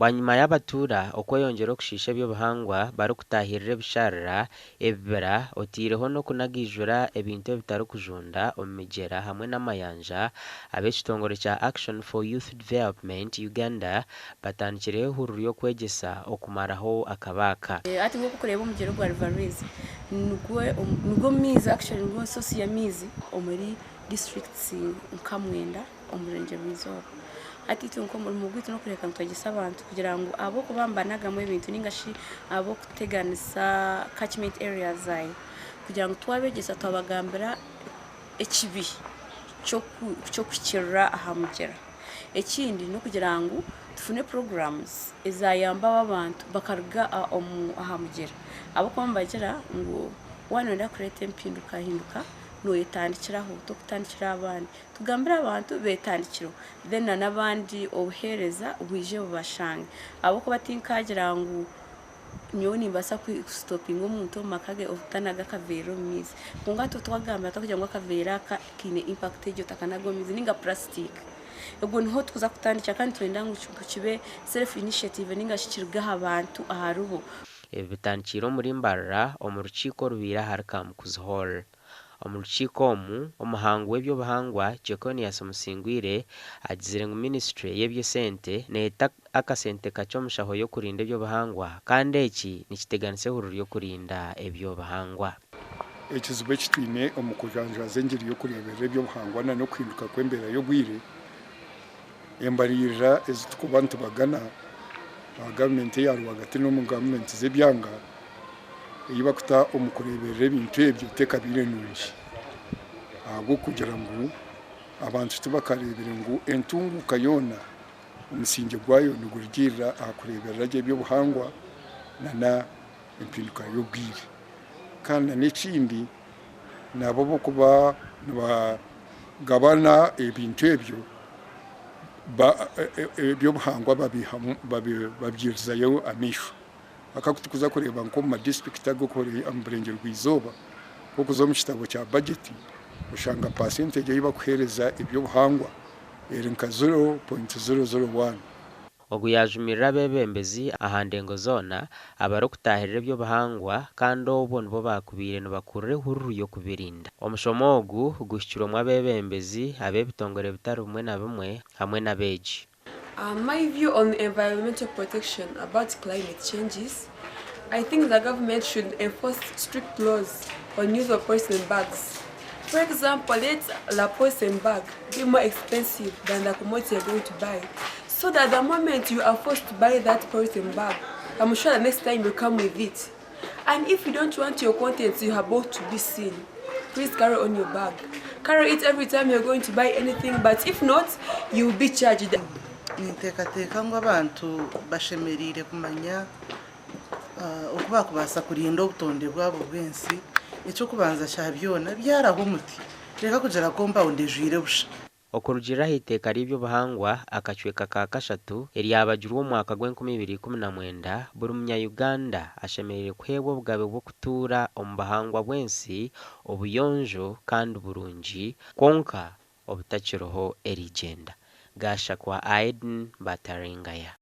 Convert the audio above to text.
Bwanyima y'abatuura okweyongyera okushiisha eby'obuhangwa barikutaahirira ebisharara, ebibira oteireho n'okunagaijura ebintu ebitarikujunda omu migyera hamwe n'amayanja, ab'ekitongore kya Action for Youth Development Uganda batandikireho ehururu y'okwegyesa okumaraho akabi aka. Hati nk'oku orikureeba omugyera ogwa River Rwizi nigwo nigwo maizi actually nigwo source y'amaizi omuri districts nka mwenda omu Burengyerwa Izooba. Hati itwe nk'omurimo gwaitu n'okureebeka ngu twegyesa abantu kugira ngu ahabw'okuba nibanagamu ebintu ninga shi ahabw'okuteganisa catchment areas zaabo kugira ngu twabegyesa twabagambira ekibi ky'okuhikirira aha mugyera. Ekindi n'okugira ngu tufune programs ezayamba abo abantu bakaruga aha mugyera ahabw'okuba nibagira ngu waaba noyenda kureeta empindukahinduka noyetandikiraho tokutandikira aha bandi. Tugambire abantu betandikireho then na n'abandi obuheereza bwije bubashange ahabw'okuba tinkagira ngu nyowe nimbaasa kusitopinga omuntu omu maka ge obutanaga akaveera omu maizi kwonka itwe twagamba twakugira ngu akaveera aka kaine impact egi otakanaga omu maizi ninga plastic obwo niho tukuza kutandikira kandi nitwenda ngu kibe self initiative ninga shi kiruge aha bantu aharibo. Ebi bitandikiire omuri Mbarara omu rukiiko orubaire ahari Kamukuzi Hall. Omu rukiiko omu, omuhangu w'eby'obuhangwa, Jeconias Musingwire agizire ngu minisiture y'eby'esente neeta akasente kakye omushaho y'okurinda eby'obuhangwa kandi eki nikiteganisa ehururu y'okurinda eby'obuhangwa. Ekizibu eki twine omu kujanjaaza engiri y'okureeberera eby'obuhangwa n'okuhinduka kw'embeera y'obwire, embariirira ezi turikuba nitubagana aha gavumenti eya rwagati n'omu gavumenti z'ebyanga ei barikuta omu kureeberera ebintu ebyo tekabaire nungi ahabw'okugira ngu abantu tibakareebire ngu entunguuka yoona omusingye gwayo nigurugiirira aha kureeberera gye eby'obuhangwa nana empinduka y'obwire. Kandi n'ekindi nabo abarikuba nibagabana ebintu ebyo eby'obuhangwa babyirizayo amaisho. Akaku tukuza kureeba nk'omu madisiturikiti ag'omu burengyerwa izooba, nk'okuza omu kitabo kya bajeti oshanga percentage ei barikuheereza eby'obuhangwa eri nka 0.001. Ogu yaajumirira abeebembezi aha ndengo zoona abarikutaahirira eby'obuhangwa kandi obwo nibo baakubaire nibakurira ehururu y'okubirinda. Omushomo ogu guhikirwemu abeebembezi ab'ebitongore bitari bimwe na bimwe hamwe n'abeegi. My view on environmental protection about climate changes, I think the government should enforce strict laws on use of polythene bags. For example, let the polythene bag be more expensive than the commodity you're going to buy, so that the moment you are forced to buy that polythene bag, I'm sure the next time you come with it. And if you don't want your contents you have bought to be seen, please carry on your bag. Carry it every time you're going to buy anything, but if not, you will be charged. Ninteekateeka ngu abantu bashemereire kumanya oku bakubaasa kurinda obutonde bwabo bw'ensi. Ekyokubanza kya byona, byaraho omuti, reka kugira compound ejwire busha. Okurugiirira aha iteeka ry'eby'obuhangwa akacweka ka kashatu eryabagirwe omu mwaka gw'e2019, buri munya-Uganda ashemereire kuheebwa obugabe bw'okutuura omu buhangwa bw'ensi obuyonjo kandi burungi kwonka obutakiriho erigyenda. Gashakwa Aiden Bataringaya.